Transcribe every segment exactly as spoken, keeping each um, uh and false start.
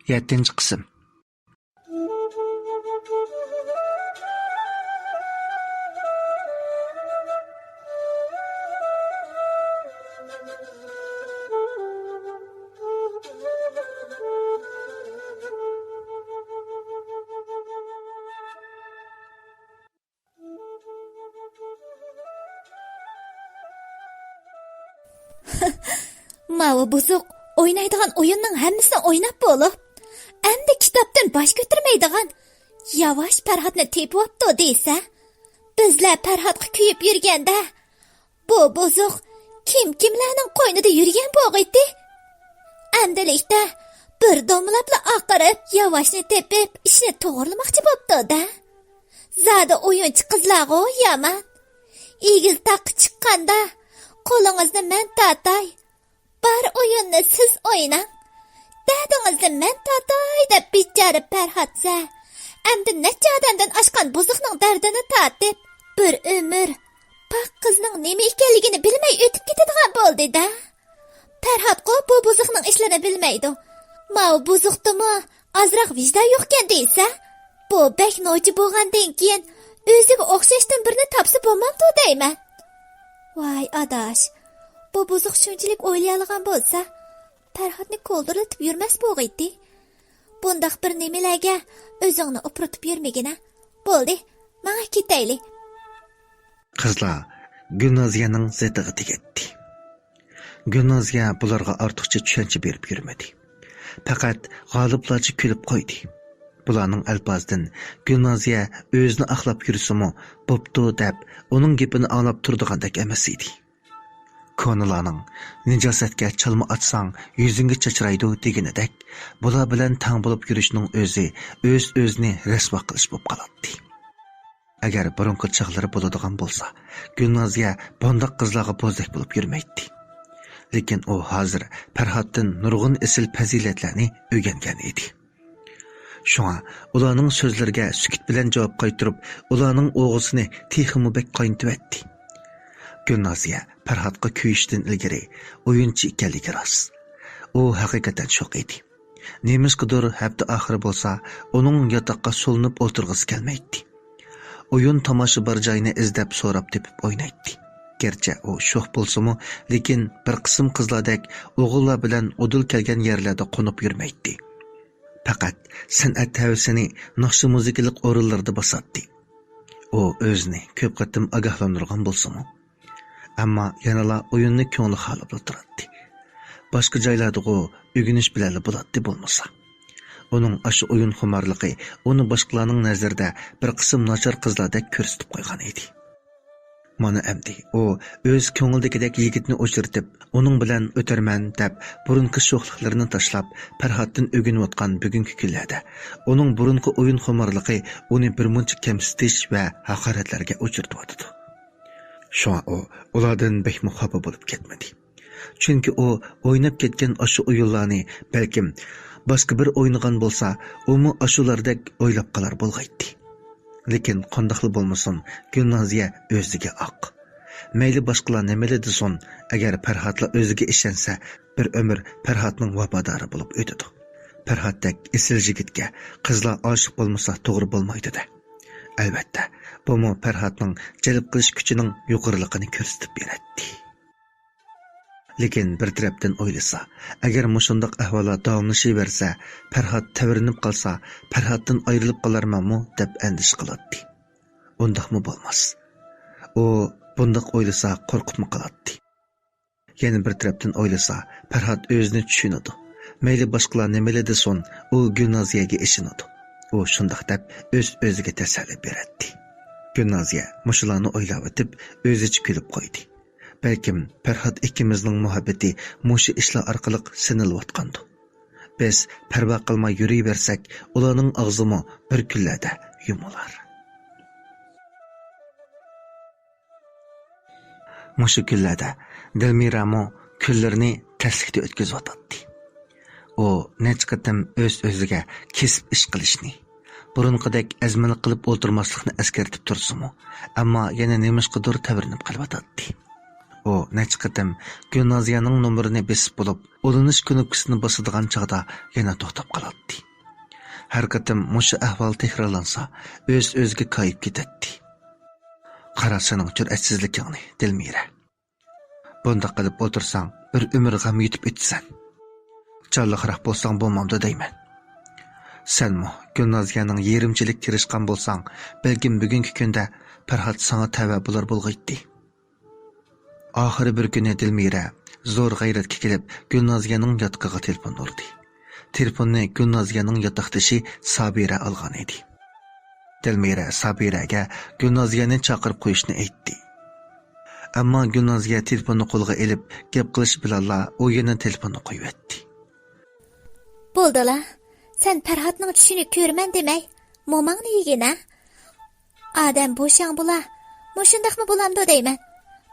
يەتتىنچى قىسىم. ماۋۇ بۇزۇق ئوينايدىغان ئويۇننىڭ ھەممىسىنى ئويناپ بولۇپ، ئەمدى كىتابتىن باش كۆتۈرمەيدىغان ياۋاش پەرھاتنى تېپىۋاپتۇ دېسە، بىزلەر پەرھاتقا كۆيۈپ يۈرگەندە، بۇ بۇزۇق كىم كىملەرنىڭ قوينىدا يۈرگەن بوغىيتتى. ئەمدىلىكتە بىر دومىلاپلا ئاقىرىپ، ياۋاشنى تېپىپ، ئىشنى توغرىلىماقچى بوپتۇ-دە. زادى ئويۇنچى قىزلارغۇ يامان. ئېگىز تاغقا چىققاندا، قولىڭىزنى مەن تارتاي، بار ئويۇننى سىز ئويناڭ، دەردىڭىزنى مەن تارتاي دەپ بىچارە پەرھات سە ئەمدى نەچچە ئادەمدىن ئاشقان بۇزۇقنىڭ دەردىنى تارتىپ، بىر ئۆمۈر پاك قىزنىڭ نېمە ئىكەنلىكىنى بىلمەي ئۆتۈپ كېتىدىغان بولدى-دە. پەرھاتقۇ بۇ بۇزۇقنىڭ ئىشلىرىنى بىلمەيدۇ. ماۋۇ بۇزۇقتىمۇ ئازراق ۋىجدان يوقكەن دېسە، بۇ بەك نوچى بولغاندىن كېيىن ئۆزىگە ئوخشاشتىن بىرنى تاپسا بولمامدۇ دەيمەن. ۋاي ئاداش، بۇ بۇزۇق شۇنچىلىك ئويلىيالىغان بولسا، پەرھاتنى كولدۇرلىتىپ يۈرمەس بوغىيتتى. بۇنداق بىر نېمىلەرگە ئۆزۈڭنى ئۇپرىتىپ يۈرمىگىنە. بولدى، ماڭا كېتەيلى. قىزلار گۈلنازىيەنىڭ زېتىغا تېگەتتى. گۈلنازىيە بۇلارغا ئارتۇقچە چۈشەنچە بېرىپ يۈرمىدى. پەقەت غالىبلارچە كۈلۈپ قويدى. بۇلارنىڭ ئەلپازىدىن گۈلنازىيە ئۆزىنى ئاقلاپ يۈرسىمۇ بوپتۇ دەپ، ئۇنىڭ گېپىنى ئاڭلاپ تۇرىدىغاندەك ئەمەس ئىدى. كونىلارنىڭ «نىجاسەتكە چالما ئاتساڭ، يۈزۈڭگە چاچرايدۇ» دېگىنىدەك، بۇلار بىلەن تەڭ بولۇپ يۈرۈشنىڭ ئۆزى ئۆز-ئۆزىنى رەسۋا قىلىش بولۇپ قالاتتى. ئەگەر بۇرۇنقى چاغلىرى بولىدىغان بولسا، گۈلنازىيە بۇنداق قىزلارغا بوزەك بولۇپ يۈرمەيتتى. لېكىن ئۇ ھازىر پەرھاتتىن نۇرغۇن ئېسىل پەزىلەتلەرنى ئۆگەنگەن ئىدى. شۇڭا ئۇلارنىڭ سۆزلىرىگە سۈكۈت بىلەن جاۋاب قايتۇرۇپ، ئۇلارنىڭ ئوغىسىنى تېخىمۇ بەك قاينىتىۋەتتى. گۈلنازىيە پەرھاتقا كۆيۈشتىن ئىلگىرى ئويۇنچى ئىكەنلىكى راست. ئۇ ھەقىقەتەن شوق ئىدى. نېمىشقىدۇر ھەپتە ئاخىرى بولسا، ئۇنىڭ ياتاققا سولىنىپ ئولتۇرغۇسى كەلمەيتتى. ئويۇن تاماشا بار جاينى ئىزدەپ سوراپ تېپىپ ئوينايتتى. گەرچە ئۇ شوخ بولسىمۇ، لېكىن بىر قىسىم قىزلاردەك ئوغۇللار بىلەن ئۇدۇل كەلگەن يەرلەردە قونۇپ يۈرمەيتتى. پەقەت سەنئەت ھەۋىسىنى ناخشا مۇزىكىلىق ئورۇنلاردا باساتتى. ئۇ ئۆزىنى كۆپ قېتىم ئاگاھلاندۇرغان بولسىمۇ، ئەمما يەنىلا ئويۇننى كۆڭلى خالىپلا تۇراتتى. باشقا جايلاردىغۇ ئۆگىنىش بىلەنلا بولاتتى بولمىسا. ئۇنىڭ ئاشۇ ئويۇن خۇمارلىقى ئۇنى باشقىلارنىڭ نەزىرىدە بىر قىسىم ناچار قىزلاردەك كۆرسىتىپ قويغان ئىدى. مانا ئەمدى ئۇ ئۆز كۆڭلىدىكىدەك يىگىتنى ئۇچرىتىپ، ئۇنىڭ بىلەن ئۆتەرمەن دەپ بۇرۇنقى شوخلۇقلىرىنى تاشلاپ، پەرھاتتىن ئۆگىنىۋاتقان بۈگۈنكى كۈنلەردە ئۇنىڭ بۇرۇنقى ئويۇن خۇمارلىقى ئۇنى بىرمۇنچە كەمسىتىش ۋە ھاقارەتلەرگە ئۇچرىتىۋاتىدۇ. شۇڭا ئۇ ئۇلاردىن بەكمۇ خاپا بولۇپ كەتمىدى. چۈنكى ئۇ ئويناپ كەتكەن ئاشۇ ئويۇنلارنى بەلكىم باشقا بىر ئوينىغان بولسا، ئۇمۇ ئاشۇلاردەك ئويلاپ قالار بولغايتتى. لېكىن قانداقلا بولمىسۇن، گۈلنازىيە ئۆزىگە ئاق. مەيلى باشقىلار نېمىلا دېسۇن، ئەگەر پەرھاتلا ئۆزىگە ئىشەنسە، بىر ئۆمۈر پەرھاتنىڭ ۋاپادارى بولۇپ ئۆتىدۇ. پەرھاتتەك ئېسىل يىگىتكە قىزلار ئاشىق بولمىسا توغرا بولمايدۇ-دە. ئەلۋەتتە، بۇمۇ پەرھاتنىڭ جەلپ قىلىش كۈچىنىڭ يۇقىرىلىقىنى كۆرسىتىپ بېرەتتى. لېكىن بىر تەرەپتىن ئويلىسا، ئەگەر مۇشۇنداق ئەھۋاللار داۋاملىشىۋەرسە، پەرھات تەۋرىنىپ قالسا، پەرھاتتىن ئايرىلىپ قالارمەنمۇ دەپ ئەندىشە قىلاتتى. ئۇنداقمۇ بولماس. ئۇ بۇنداق ئويلىسا قورقۇپمۇ قالاتتى. يەنە بىر تەرەپتىن ئويلىسا، پەرھات ئۆزىنى چۈشىنىدۇ. مەيلى باشقىلار نېمىلا دېسۇن، ئۇ گۈلنازىيەگە ئىشىنىدۇ. ئۇ شۇنداق دەپ ئۆز-ئۆزىگە تەسەللى بېرەتتى. گۈلنازىيە مۇشۇلارنى ئويلاۋېتىپ ئۆزىچە كۈلۈپ قويدى. بەلكىم پەرھات ئىككىمىزنىڭ مۇھەببىتى مۇشۇ ئىشلار ئارقىلىق سىنىلىۋاتقاندۇ. بىز پەرۋا قىلماي يۈرۈۋەرسەك، ئۇلارنىڭ ئاغزىمۇ بىر كۈنلەردە يۇمۇلار. مۇشۇ كۈنلەردە دىلمىرامۇ كۈنلىرىنى تەسلىكتە ئۆتكۈزۈۋاتاتتى. ئۇ نەچچە قېتىم ئۆز-ئۆزىگە كېسىپ ئىش قىلىشنى، بۇرۇنقىدەك ئەزمىلىك قىلىپ ئولتۇرماسلىقنى ئەسكەرتىپ تۇرسىمۇ، ئەمما يەنە نېمىشقىدۇر تەۋرىنىپ قېلىۋاتاتتى. ئۇ نەچچە قېتىم گۈلنازىيەنىڭ نومۇرىنى بېسىپ بولۇپ، ئۇلىنىش كۇنۇپكىسىنى باسىدىغان چاغدا يەنە توختاپ قالاتتى. ھەر قېتىم مۇشۇ ئەھۋال تەكرارلانسا، ئۆز-ئۆزىگە كايىپ كېتەتتى. «قارا سېنىڭ جۈرئەتسىزلىكىڭنى، دىلمىرە. بۇنداق قىلىپ ئولتۇرساڭ، بىر ئۆمۈر غەم يۇتۇپ ئۆتىسەن. جانلىقراق بولساڭ بولمامدۇ دەيمەن. سەنمۇ گۈلنازىيەنىڭ يېرىمچىلىك تىرىشقان بولساڭ، بەلكىم بۈگۈنكى كۈندە پەرھات ساڭا تەۋە بولار بولغىيتتى.» ئاخىرى بىر كۈنى دىلمىرە زور غەيرەتكە كېلىپ، گۈلنازىيەنىڭ ياتىقىغا تېلېفون ئۇردى. تېلېفوننى گۈلنازىيەنىڭ ياتاقدىشى سابىرە ئالغان ئىدى. دىلمىرە سابىرەگە گۈلنازىيەنى چاقىرىپ قويۇشنى ئېيتتى. ئەمما گۈلنازىيە تېلېفوننى قولىغا ئېلىپ گەپ قىلىش بىلەنلا ئۇ يەنە تېلېفوننى قويۇۋەتتى. بولدىلا، سەن پەرھاتنىڭ چۈشىنى كۆرىمەن دېمەي، موماڭنى يېگىنە. ئادەم بوشاڭ بولا، مۇشۇنداقمۇ بولامدۇ دەيمەن.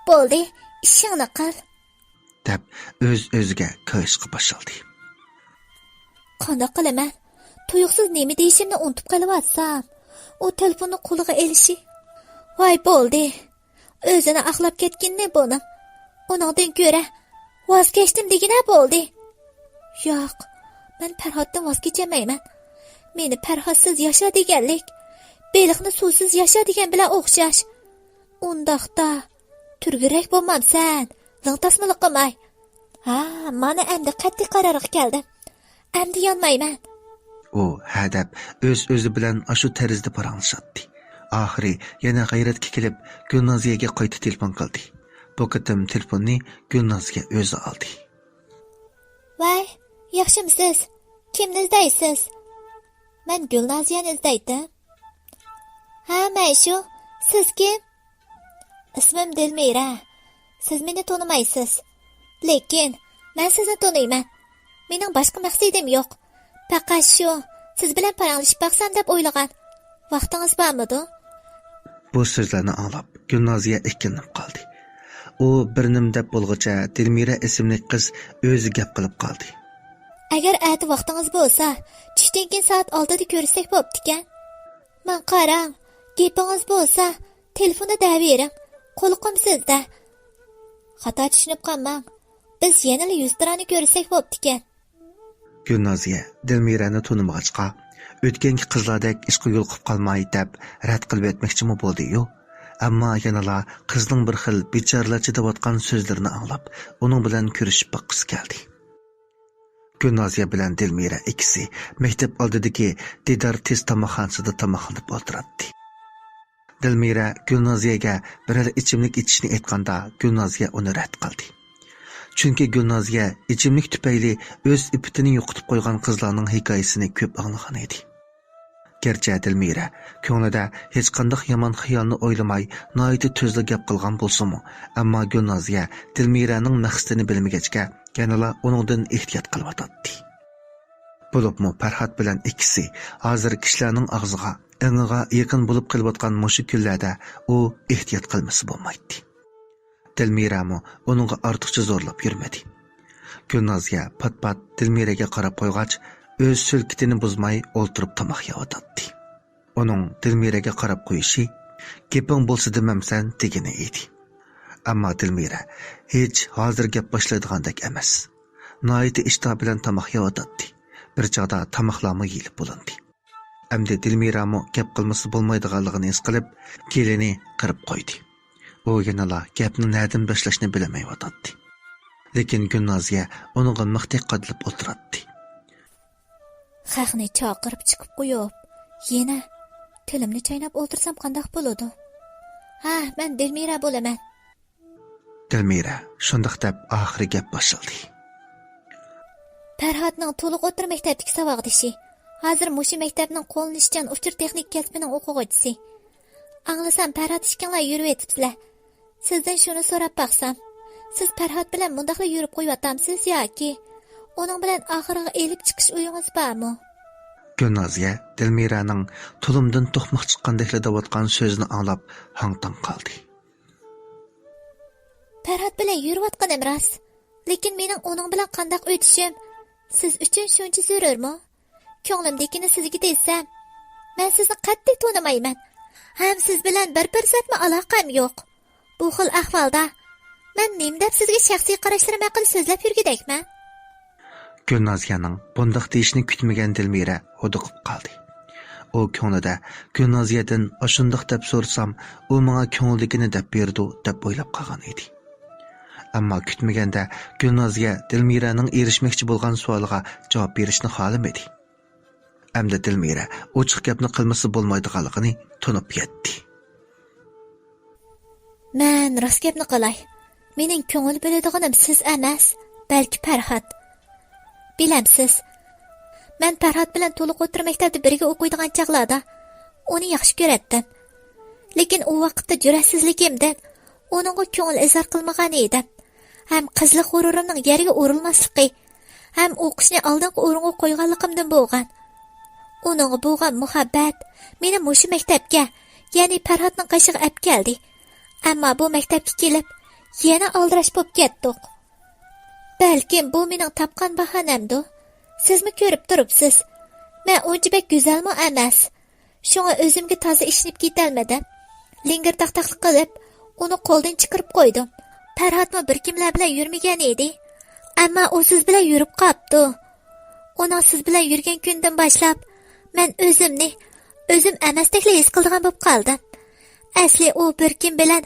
بولدى، ئىشىڭنى قىل. دەپ ئۆز-ئۆزىگە كايىشقا باشلىدى. قانداق قىلىمەن؟ تۇيۇقسىز نېمە دېيىشىمنى ئۇنتۇپ قېلىۋاتسام، ئۇ تېلېفوننى قولىغا ئېلىشى. ۋاي بولدى. ئۆزىنى ئاقلاپ كەتكىنىنى بۇنىڭ. ئۇنىڭدىن كۆرە ۋاز كەچتىم دېگىنە بولدى. ياق، مەن پەرھاتتىن ۋاز كېچەلمەيمەن. مېنى پەرھاتسىز ياشا دېگەنلىك، بېلىقنى سۇسىز ياشا دېگەن بىلەن ئوخشاش. ئۇنداقتا تۈرگۈررەك بولمامسەن، لىڭ تاسمىلىق قىلماي. ھا، مانا ئەمدى قەتئىي قارارغا كەلدىم. ئەمدى يانمايمەن. ئۇ ھە دەپ ئۆز-ئۆزى بىلەن ئاشۇ تەرزدە پاراڭلىشاتتى. ئاخىرى يەنە غەيرەتكە كېلىپ، گۈلنازىيەگە قايتا تېلېفون قىلدى. بۇ قېتىم تېلېفوننى گۈلنازىيە ئۆزى ئالدى. ۋاي، ياخشىمسىز؟ كىمنى ئىزدەيسىز؟ مەن گۈلنازىيەنى ئىزدەيتتىم. ھە، مەن شۇ. سىز كىم؟ ئىسمىم دىلمىرە. سىز مېنى تونۇمايسىز. لېكىن مەن سىزنى تونۇيمەن. مېنىڭ باشقا مەقسىتىم يوق. پەقەت شۇ، سىز بىلەن پاراڭلىشىپ باقسام دەپ ئويلىغان. ۋاقتىڭىز بارمىدۇ؟ بۇ سۆزلەرنى ئاڭلاپ، گۈلنازىيە ئىككىلىنىپ قالدى. ئۇ بىر نېمە دەپ بولغۇچە، دىلمىرە ئىسىملىك قىز ئۆزى گەپ قىلىپ قالدى. ئەگەر ئەتە ۋاقتىڭىز بولسا، چۈشتىن كېيىن سائەت ئالتىدە كۆرۈشسەك بوپتىكەن. ماڭا قاراڭ، گېپىڭىز بولسا، تېلېفوندا دەۋېرىڭ، قۇلىقىم سىزدە. خاتا چۈشىنىپ قالماڭ، بىز يەنىلا يۈزتۇرانە كۆرۈشسەك بوپتىكەن. گۈلنازىيە دىلمىرەنى تونۇمىغاچقا، ئۆتكەنكى قىزلاردەك ئىشقا يولۇقۇپ قالماي دەپ رەت قىلىۋەتمەكچىمۇ بولدى-يۇ، ئەمما يەنىلا قىزنىڭ بىر خىل بىچارىلەرچە دەۋاتقان سۆزلىرىنى ئاڭلاپ، ئۇنىڭ بىلەن كۆرۈشۈپ باققۇسى كەلدى. گۈلنازىيە بىلەن دىلمىرە ئىككىسى مەكتەپ ئالدىدىكى دىدار تېز تاماقخانىسىدا تاماقلىنىپ ئولتۇراتتى. دىلمىرە گۈلنازىيەگە بىرەر ئىچىملىك ئىچىشنى ئېيتقاندا، گۈلنازىيە ئۇنى رەت قىلدى. چۈنكى گۈلنازىيە ئىچىملىك تۈپەيلى ئۆز ئىپپىتىنى يوقىتىپ قويغان قىزلارنىڭ ھېكايىسىنى كۆپ ئاڭلىغان ئىدى. گەرچە دىلمىرە كۆڭلىدە ھېچقانداق يامان خىيالنى ئويلىماي، ناھايىتى تۈزلا گەپ قىلغان بولسىمۇ، ئەمما گۈلنازىيە دىلمىرەنىڭ مەقسىتىنى بىلمىگەچكە، يەنىلا ئۇنىڭدىن ئېھتىيات قىلىۋاتاتتى. بولۇپمۇ پەرھات بىلەن ئىككىسى ھازىر كىشىلەرنىڭ ئاغزىغا، ئېڭىغا يېقىن بولۇپ قېلىۋاتقان مۇشۇ كۈنلەردە ئۇ ئېھتىيات قىلمىسا بولمايتتى. دىلمىرەمۇ ئۇنىڭغا ئارتۇقچە زورلاپ يۈرمىدى. گۈلنازىيە پات-پات دىلمىرەگە قاراپ قويغاچ، ئۆز سۈلكىتىنى بۇزماي ئولتۇرۇپ تاماق يەۋاتاتتى. ئۇنىڭ دىلمىرەگە قاراپ قويۇشى، «گېپىڭ بولسا دېمەمسەن» دېگىنى ئىدى. ئەمما دىلمىرە ھېچ ھازىر گەپ باشلايدىغاندەك ئەمەس. ناھايىتى ئىشتىھا بىلەن تاماق يەۋاتاتتى. بىر چاغدا تاماقلارمۇ يېيىلىپ بولۇندى. ئەمدى دىلمىرامۇ گەپ قىلمىسا بولمايدىغانلىقىنى ھېس قىلىپ، گېلىنى قىرىپ قويدى. ئۇ يەنىلا گەپنى نەدىن باشلاشنى بىلەلمەيۋاتاتتى. لېكىن گۈلنازىيە ئۇنىڭغا مىختەك قادىلىپ ئولتۇراتتى. خەقنى چاقىرىپ چىقىپ قويۇپ، يەنە تىلىمنى چايناپ ئولتۇرسام قانداق بولىدۇ؟ ھە، مەن دىلمىرە بولىمەن. دىلمىرە شۇنداق دەپ ئاخىرى گەپ باشلىدى. پەرھاتنىڭ تولۇق ئوتتۇرا مەكتەپتىكى ساۋاقدىشى. ھازىر مۇشۇ مەكتەپنىڭ قوللىنىشچان ئۇچۇر تېخنىكا كەسپىنىڭ ئوقۇغۇچىسى. ئاڭلىسام، پەرھات ئىككىڭلار يۈرۈۋېتىپسىلەر. سىزدىن شۇنى سوراپ باقسام، سىز پەرھات بىلەن مۇنداقلا يۈرۈپ قويۇۋاتامسىز ياكى ئۇنىڭ بىلەن ئاخىرىغا ئېلىپ چىقىش ئويىڭىز بارمۇ؟ گۈلنازىيە دىلمىرەنىڭ تۇلۇمدىن توقماق چىققاندەكلا دەۋاتقان سۆزىنى ئاڭلاپ ھاڭ-تاڭ قالدى. پەرھات بىلەن يۈرۈۋاتقىنىم راست، لېكىن مېنىڭ ئۇنىڭ بىلەن قانداق ئۆتۈشۈم سىز ئۈچۈن شۇنچە زۆرۈرمۇ؟ كۆڭلۈمدىكىنى سىزگە دېسەم، مەن سىزنى قەتئىي تونۇمايمەن. ھەم سىز بىلەن بىر پۇرسەتمۇ ئالاقەم يوق. بۇ خىل ئەھۋالدا مەن نېمە دەپ سىزگە شەخسىي قاراشلىرىم ھەققىدە سۆزلەپ يۈرگۈدەكمەن؟ گۈلنازىيەنىڭ بۇنداق دېيىشىنى كۈتمىگەن دىلمىرە ھودۇقۇپ قالدى. ئۇ كۆڭلىدە گۈلنازىيەدىن ئاشۇنداق دەپ سورىسام، ئۇ ماڭا كۆڭلىدىكىنى دەپ بېرىدۇ دەپ ئويلاپ قالغان ئىدى. ئەمما كۈتمىگەندە گۈلنازىيە دىلمىرەنىڭ ئېرىشمەكچى بولغان سوئالىغا جاۋاب بېرىشنى خالىمىدى. ئەمدى دىلمىرە ئوچۇق گەپنى قىلمىسا بولمايدىغانلىقىنى تونۇپ يەتتى. مەن راست گەپنى قىلاي. مېنىڭ كۆڭۈل بۆلىدىغىنىم سىز ئەمەس، بەلكى پەرھات. بىلەمسىز، مەن پەرھات بىلەن تولۇق ئوتتۇرا مەكتەپتە بىرگە ئوقۇيدىغان چاغلاردا ئۇنى ياخشى كۆرەتتىم. لېكىن ئۇ ۋاقىتتا جۈرئەتسىزلىكىمدىن ئۇنىڭغا كۆڭۈل ئىزھار قىلمىغان ئىدىم. ھەم قىزلىق غۇرۇرۇمنىڭ يەرگە ئۇرۇلماسلىقى، ھەم ئوقۇشنى ئالدىنقى ئورۇنغا قويغانلىقىمدىن بولغان. ئۇنىڭغا بولغان مۇھەببەت مېنى مۇشۇ مەكتەپكە، يەنى پەرھاتنىڭ قېشىغا ئەپ كەلدى. ئەمما بۇ مەكتەپكە كېلىپ، يەنە ئالدىراش بولۇپ كەتتۇق. بەلكىم بۇ مېنىڭ تاپقان باھانەمدۇ؟ سىزمۇ كۆرۈپ تۇرۇپسىز، مەن ئۇنچە بەك گۈزەلمۇ ئەمەس. شۇڭا ئۆزۈمگە تازا ئىشىنىپ كېتەلمىدىم. لىڭگىرتاقتاقلىق قىلىپ، ئۇنى قولدىن چىقىرىپ قويدۇم. پەرھاتمۇ بىر كىملەر بىلەن يۈرمىگەن ئىدى. ئەمما ئۇ سىز بىلەن يۈرۈپ قاپتۇ. ئۇنىڭ سىز بىلەن يۈرگەن كۈنىدىن باشلاپ، مەن ئۆزۈمنى ئۆزۈم ئەمەستەكلا ھېس قىلىدىغان بولۇپ قالدىم. ئەسلى ئۇ بىر كىم بىلەن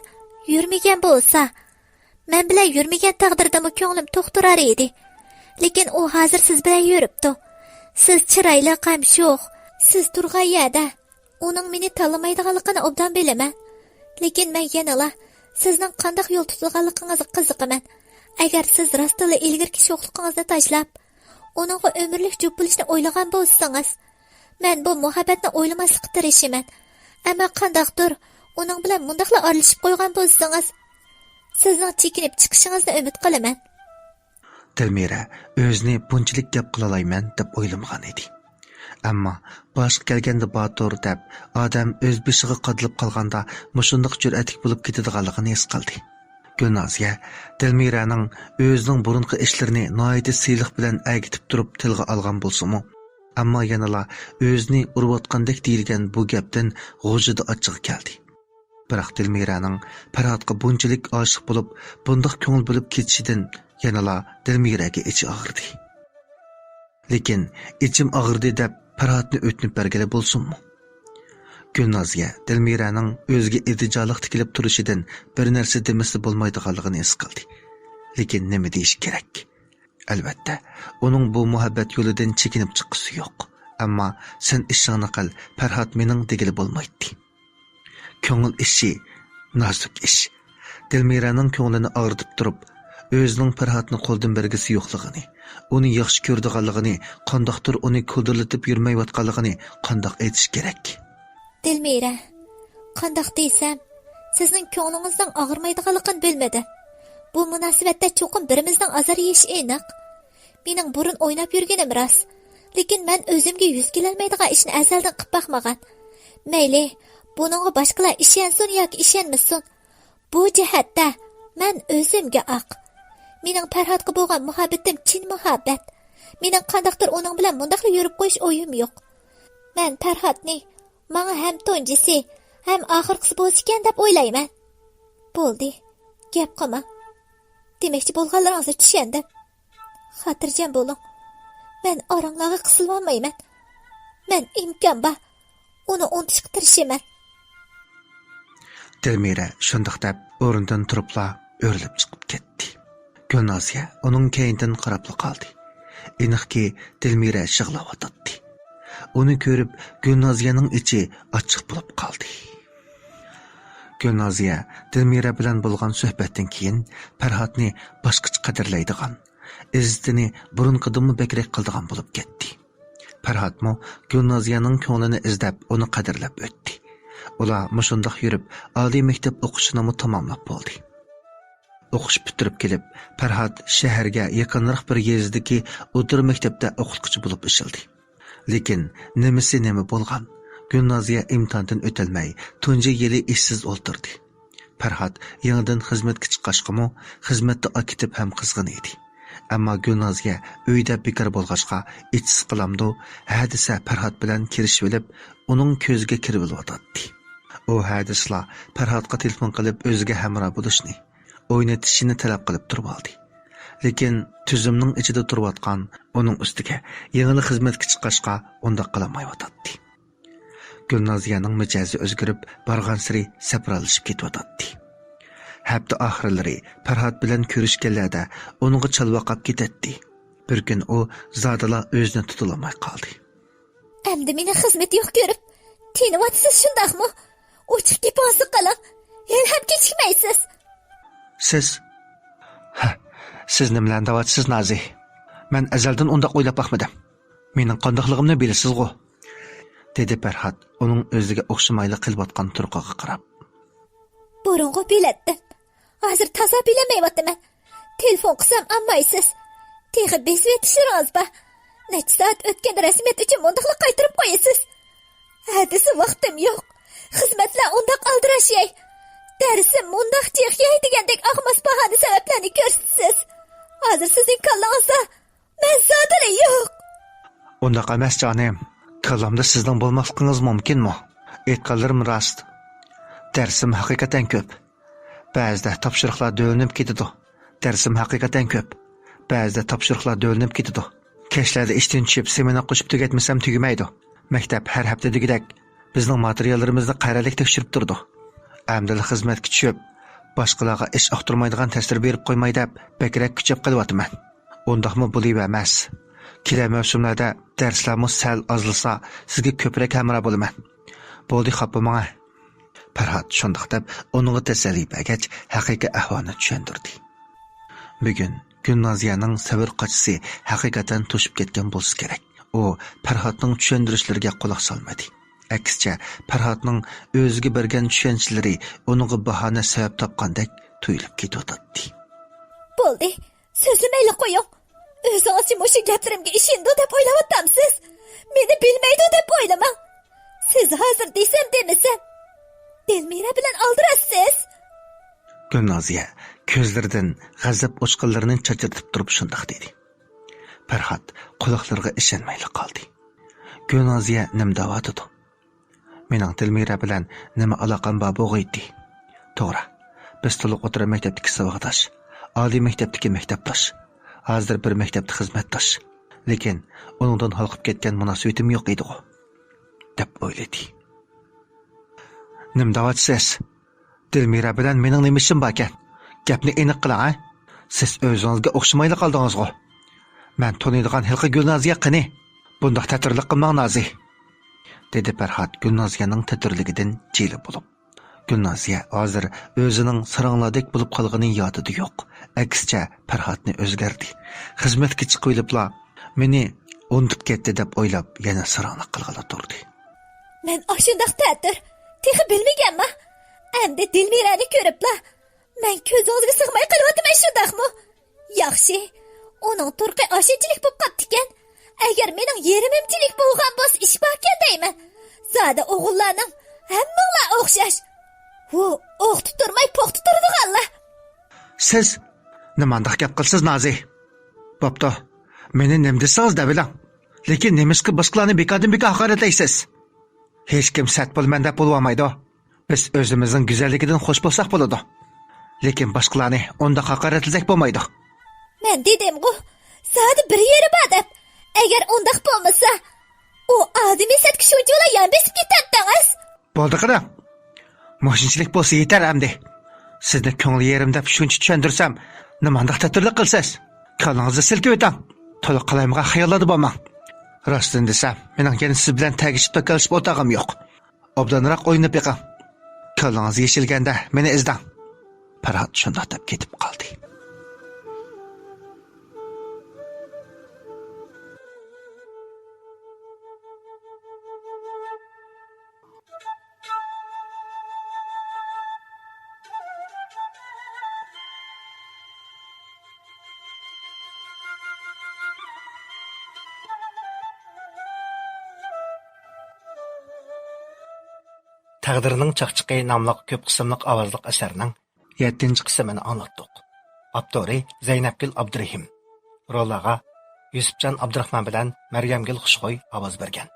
يۈرمىگەن بولسا، مەن بىلەن يۈرمىگەن تەقدىردىمۇ كۆڭلۈم توختۇرار ئىدى. لېكىن ئۇ ھازىر سىز بىلەن يۈرۈپتۇ. سىز چىرايلىق ھەم شوخ. سىز تۇرغان يەردە ئۇنىڭ مېنى تاللىمايدىغانلىقىنى ئوبدان بىلىمەن. لېكىن مەن يەنىلا سىزنىڭ قانداق يول تۇتىدىغانلىقىڭىزغا قىزىقىمەن. ئەگەر سىز راستتىنلا ئىلگىرىكى شوخلۇقىڭىزنى تاشلاپ، ئۇنىڭغا ئۆمۈرلۈك جۈپ بولۇشنى ئويلىغان بولسىڭىز، مەن بۇ مۇھەببەتنى ئويلىماسلىققا تىرىشىمەن. ئەمما قانداقتۇر ئۇنىڭ بىلەن مۇنداقلا ئارىلىشىپ قويغان بولسىڭىز، سىزنىڭ چېكىنىپ چىقىشىڭىزنى ئۈمىد قىلىمەن. دىلمىرە ئۆزىنى بۇنچىلىك گەپ قىلالايمەن دەپ ئويلىمىغان ئىدى. ئەمما باشقا كەلگەندە باتۇر دەپ ئادەم ئۆز بېشىغا قادىلىپ قالغاندا مۇشۇنداق جۈرئەتلىك بولۇپ كېتىدىغانلىقىنى ھېس قىلدى. گۈلنازىيە دىلمىرەنىڭ ئۆزىنىڭ بۇرۇنقى ئىشلىرىنى ناھايىتى سىلىق بىلەن ئەگىتىپ تۇرۇپ تىلغا ئالغان بولسىمۇ، ئەمما يەنىلا ئۆزىنى ئۇرۇۋاتقاندەك دېيىلگەن بۇ گەپتىن غۇژىدە ئاچچىقى كەلدى. بىراق دىلمىرەنىڭ پەرھاتقا بۇنچىلىك ئاشىق بولۇپ، بۇنداق كۆڭۈل بۆلۈپ كېتىشىدىن يەنىلا دىلمىرەگە ئىچى ئاغرىدى. لېكىن ئىچىم ئاغرىدى دەپ پەرھاتنى ئۆتۈنۈپ بەرگىلى بولسۇنمۇ؟ گۈلنازىيە دىلمىرەنىڭ ئۆزىگە ئىلتىجالىق تىكىلىپ تۇرۇشىدىن بىر نەرسە دېمىسە بولمايدىغانلىقىنى ھېس قىلدى. لېكىن نېمە دېيىش كېرەك؟ ئەلۋەتتە، ئۇنىڭ بۇ مۇھەببەت يولىدىن چېكىنىپ چىققۇسى يوق. ئەمما سەن ئىشىڭنى قىل، پەرھات مېنىڭ دېگىلى بولمايتتى. كۆڭۈل ئىشى نازۇك ئىش. دىلمىرەنىڭ كۆڭلىنى ئاغرىتىپ تۇرۇپ، ئۆزىنىڭ پەرھاتنى قولدىن بەرگۈسى يوقلۇقىنى، ئۇنى ياخشى كۆرىدىغانلىقىنى، قانداقتۇر ئۇنى كۈلدۈرلىتىپ يۈرمەيۋاتقانلىقىنى قانداق ئېيتىش كېرەك؟ دىلمىرە، قانداق دېسەم، سىزنىڭ كۆڭلىڭىزنىڭ ئاغرىمايدىغانلىقىنى بىلمىدىم. بۇ مۇناسىۋەتتە چوقۇم بىرىمىزنىڭ ئازار يېيىشى ئېنىق. مېنىڭ بۇرۇن ئويناپ يۈرگىنىم راست. لېكىن مەن ئۆزۈمگە يۈز كېلەلمەيدىغان ئىشنى ئەزەلدىن قىپ باقمىغان. مەيلى، بۇنىڭغا باشقىلار ئىشەنسۇن ياكى ئىشەنمىسۇن، بۇ جەھەتتە مەن ئۆزۈمگە ئاق. مېنىڭ پەرھاتقا بولغان مۇھەببىتىم چىن مۇھەببەت. مېنىڭ قانداقتۇر ئۇنىڭ بىلەن مۇنداقلا يۈرۈپ قويۇش ئويۇم يوق. مەن پەرھاتنى ماڭا ھەم تۇنجىسى، ھەم ئاخىرقىسى بولسىكەن دەپ ئويلايمەن. بولدى، گەپ قىلماڭ. دېمەكچى بولغانلىرىڭىزنى چۈشەندىم. خاتىرجەم بولۇڭ. مەن ئاراڭلارغا قىسىلىۋالمايمەن. مەن ئىمكان بار ئۇنى ئۇنتۇشقا تىرىشىمەن. دىلمىرە شۇنداق دەپ ئورنىدىن تۇرۇپلا ئۆرۈلۈپ چىقىپ كەتتى. گۈلنازىيە ئۇنىڭ كەينىدىن قاراپلا قالدى. ئېنىقكى، دىلمىرە يىغلاۋاتاتتى. ئۇنى كۆرۈپ گۈلنازىيەنىڭ ئىچى ئاچچىق بولۇپ قالدى. گۈلنازىيە دىلمىرە بىلەن بولغان سۆھبەتتىن كېيىن پەرھاتنى باشقىچە قەدىرلەيدىغان، ئىززىتىنى بۇرۇنقىدىنمۇ بەكرەك قىلىدىغان بولۇپ كەتتى. پەرھاتمۇ گۈلنازىيەنىڭ كۆڭلىنى ئىزدەپ، ئۇنى قەدىرلەپ ئۆتتى. ئۇلار مۇشۇنداق يۈرۈپ، ئالىي مەكتەپ ئوقۇشىنىمۇ تاماملاپ بولدى. ئوقۇش پۈتتۈرۈپ كېلىپ، پەرھات شەھەرگە يېقىنراق بىر يېزىدىكى ئوتتۇرا مەكتەپتە ئوقۇتقۇچى بولۇپ ئىشلىدى. لېكىن نېمىسى نېمە بولغان، گۈلنازىيە ئىمتىھاندىن ئۆتەلمەي، تۇنجى يىلى ئىشسىز ئولتۇردى. پەرھات يېڭىدىن خىزمەتكە چىققاچقىمۇ، خىزمەتتە ئاكتىپ ھەم قىزغىن ئىدى. ئەمما گۈلنازىيە ئۆيدە بىكار بولغاچقا، ئېچىسى قىلامدۇ، ھە دېسە پەرھات بىلەن كېلىشىۋېلىپ، ئۇنىڭ كۆزىگە كىرىۋېلىۋاتاتتى. ئۇ ھە دېسىلا، پەرھاتقا تېلېفون قىلىپ ئۆزىگە ھەمراھ بولۇشنى، ئوينىتىشىنى تەلەپ قىلىپ تۇرۇۋالدى. لېكىن تۈزۈمنىڭ ئىچىدە تۇرۇۋاتقان، ئۇنىڭ ئۈستىگە يېڭىلا خىزمەتكە چىققاچقا ئۇنداق قىلالمايۋاتاتتى. گۈلنازىيەنىڭ مىجەزى ئۆزگىرىپ، بارغانسېرى سەپرالىشىپ كېتىۋاتاتتى. ھەپتە ئاخىرلىرى پەرھات بىلەن كۆرۈشكەنلەردە ئۇنىڭغا چالۋاقاپ كېتەتتى. بىر كۈنى ئۇ زادىلا ئۆزىنى تۇتۇلالماي قالدى. ئەمدى مېنى خىزمىتى يوق كۆرۈپ، تېنىۋاتىسىز شۇنداقمۇ؟ ئوچۇق گېپىڭىزنى قىلىڭ. ھېلىھەم كېچىكمەيسىز. سىز، ھە، سىز نېمىلەرنى دەۋاتىسىز، نازى؟ مەن ئەزەلدىن ئۇنداق ئويلاپ باقمىدىم. مېنىڭ قانداقلىقىمنى بىلىسىزغۇ؟ دېدى پەرھات ئۇنىڭ ئۆزىگە ئوخشىمايلا قېلىۋاتقان تۇرقىغا قاراپ. بۇرۇنغۇ بىلەتتىم. ھازىر تازا بىلەلمەيۋاتىمەن. تېلېفون قىلسام ئالمايسىز. تېخى بېسىۋېتىشلىرىڭىز بار. نەچچە سائەت ئۆتكەندە رەسمىيەت ئۈچۈن مۇنداقلا قايتۇرۇپ قويىسىز. ھە دېسە ۋاقتىم يوق. خىزمەتلەر ئۇنداق ئالدىراش يەي. دەرسىم مۇنداق جىق يەي دېگەندەك ئاقماس باھانە سەۋەبلەرنى كۆرسىتىسىز. ھازىر سىزنىڭ كاللىڭىزدا مەن زادىلا يوق. ئۇنداق ئەمەس، جانىم. كاللامدا سىزنىڭ بولماسلىقىڭىز مۇمكىنمۇ؟ ئېيتقانلىرىم راست. دەرسىم ھەقىقەتەن كۆپ. بەزىدە تاپشۇرۇقلار دۆۋىلىنىپ كېتىدۇ. دەرسىم ھەقىقەتەن كۆپ. بەزىدە تاپشۇرۇقلار دۆۋىلىنىپ كېتىدۇ. كەچلەردە ئىشتىن چۈشۈپ، سېمىنار قوشۇپ تۈگەتمىسەم تۈگىمەيدۇ. مەكتەپ ھەر ھەپتىدىكىدەك بىزنىڭ ماتېرىياللىرىمىزنى قەرەللىك تەكشۈرۈپ تۇرىدۇ. ئەمدىلا خىزمەتكە چۈشۈپ، باشقىلارغا ئىش ئۇقتۇرمايدىغان تەسىر بېرىپ قويماي دەپ، بەكرەك كۈچەپ قېلىۋاتىمەن. ئۇنداقمۇ بولۇۋەرمەس. كېلەر مەۋسۇملەردە دەرسلەرمۇ سەل ئازلىسا، سىزگە كۆپرەك ھەمراھ بولىمەن. بولدى، خاپا بولماڭ. پەرھات شۇنداق دەپ، ئۇنىڭغا تەسەللى بەرگەچ، ھەقىقىي ئەھۋالنى چۈشەندۈردى. بۈگۈن گۈلنازىيەنىڭ سەۋر قاچىسى ھەقىقەتەن توشۇپ كەتكەن بولسا كېرەك. ئۇ پەرھاتنىڭ چۈشەندۈرۈشلىرىگە قۇلاق سالمىدى. ئەكسىچە، پەرھاتنىڭ ئۆزىگە بەرگەن چۈشەنچىلىرى ئۇنىڭغا باھانە سەۋەب تاپقاندەك تۇيۇلۇپ كېتىۋاتاتتى. بولدى، سۆزلىمەيلا قويۇڭ. ئۆزىڭىزچە مۇشۇ گەپلىرىمگە ئىشىنىدۇ دەپ ئويلاۋاتامسىز؟ مېنى بىلمەيدۇ دەپ ئويلىماڭ. سىز ھازىر دېسەم دېمىسەم، دىلمىرە بىلەن ئالدىراشسىز. گۈلنازىيە كۆزلىرىدىن غەزەپ ئۇچقۇنلىرىنى چاچرىتىپ تۇرۇپ شۇنداق دېدى. پەرھات قۇلاقلىرىغا ئىشەنمەيلا قالدى. گۈلنازىيە نېمە دەۋاتىدۇ؟ مېنىڭ دىلمىرە بىلەن نېمە ئالاقەم بار بولغىيتتى؟ توغرا، بىز تولۇق ئوتتۇرا مەكتەپتىكى ساۋاقداش، ئالىي مەكتەپتىكى مەكتەپداش، ھازىر بىر مەكتەپتە خىزمەتداش. لېكىن ئۇنىڭدىن ھالقىپ كەتكەن مۇناسىۋىتىم يوق ئىدىغۇ، دەپ ئويلىدى. نېمە دەۋاتىسىز؟ دىلمىرە بىلەن مېنىڭ نېمە ئىشىم باركەن؟ گەپنى ئېنىق قىلىڭ، ھە؟ سىز ئۆزىڭىزگە ئوخشىمايلا قالدىڭىزغۇ. مەن تونۇيدىغان ھېلىقى گۈلنازىيە قېنى؟ بۇنداق تەتۈرلۈك قىلماڭ، نازى، دېدى پەرھات گۈلنازىيەنىڭ تەتۈرلۈكىدىن جىلە بولۇپ. گۈلنازىيە ھازىر ئۆزىنىڭ ساراڭلاردەك بولۇپ قالغىنى يادىدا يوق. ئەكسىچە، پەرھاتنى ئۆزگەردى. خىزمەتكە چىقىۋېلىپلا، مېنى ئۇنتۇپ كەتتى دەپ ئويلاپ، يەنە ساراڭلىق قىلغىلى تۇردى. مەن ئاشۇنداق تەتۈر، تېخى بىلمىگەنما؟ ئەمدى دىلمىرەنى كۆرۈپلا، مەن كۆزىڭىزگە سىغماي قېلىۋاتىمەن، شۇنداقمۇ؟ ياخشى، ئۇنىڭ تۇرقى ئاشۇنچىلىك بولۇپ قاپتىكەن. ئەگەر مېنىڭ يېرىمىمچىلىك بولغان بولسا، ئىش باركەن دەيمەن. زادى ئوغۇللارنىڭ ھەممىڭلار ئوخشاش. ھۇ، ئوقتا تۇرماي پوختا تۇرىدىغانلار. سىز نېمانداق گەپ قىلىسىز، نازى؟ بوپتۇ، مېنى نېمە دېسىڭىز دەۋېلىڭ. لېكىن نېمىشقا باشقىلارنى بىكاردىن بىكار ھاقارەتلەيسىز؟ ھېچكىم سەت بولىمەن دەپ بولۇۋالمايدۇ. بىز ئۆزىمىزنىڭ گۈزەللىكىدىن خوش بولساق بولىدۇ. لېكىن باشقىلارنى ئۇنداق ھاقارەتلىسەك بولمايدۇ. مەن دېدىمغۇ، زادى بىر يېرى بار دەپ. ئەگەر ئۇنداق بولمىسا، ئۇ ئادىمىي سەتكە شۇنچىۋالا يان بېسىپ كېتەتتىڭىز. بولدى قېنى. مۇشۇنچىلىك بولسا يېتەر ئەمدى. سىزنى كۆڭلى يېرىم دەپ شۇنچە چۈشەندۈرسەم، نېمانداق تەتۈرلۈك قىلىسىز؟ كاللىڭىزنى سىلكىۋېتىڭ. تولا قالايمىقان خىياللاردا بولماڭ. راستىنى دېسەم، مېنىڭ يەنە سىز بىلەن تەگىشىپ تاكالشىپ ئولتۇرغۇم يوق. ئوبدانراق ئويلىنىپ بېقىڭ. كاللىڭىز يېشىلگەندە مېنى ئىزدەڭ. پەرھات شۇنداق دەپ كېتىپ قالدى. تەقدىرنىڭ چاقچىقى ناملىق كۆپ قىسىملىق ئاۋازلىق ئەسەرنىڭ يەتتىنچى قىسمىنى ئاڭلاتتۇق. ئاپتورى زەينەپگۈل ئابدۇرېھىم. روللارغا يۈسۈپجان ئابدۇراخمان بىلەن مەريەمگۈل خۇشخۇي ئاۋاز بەرگەن.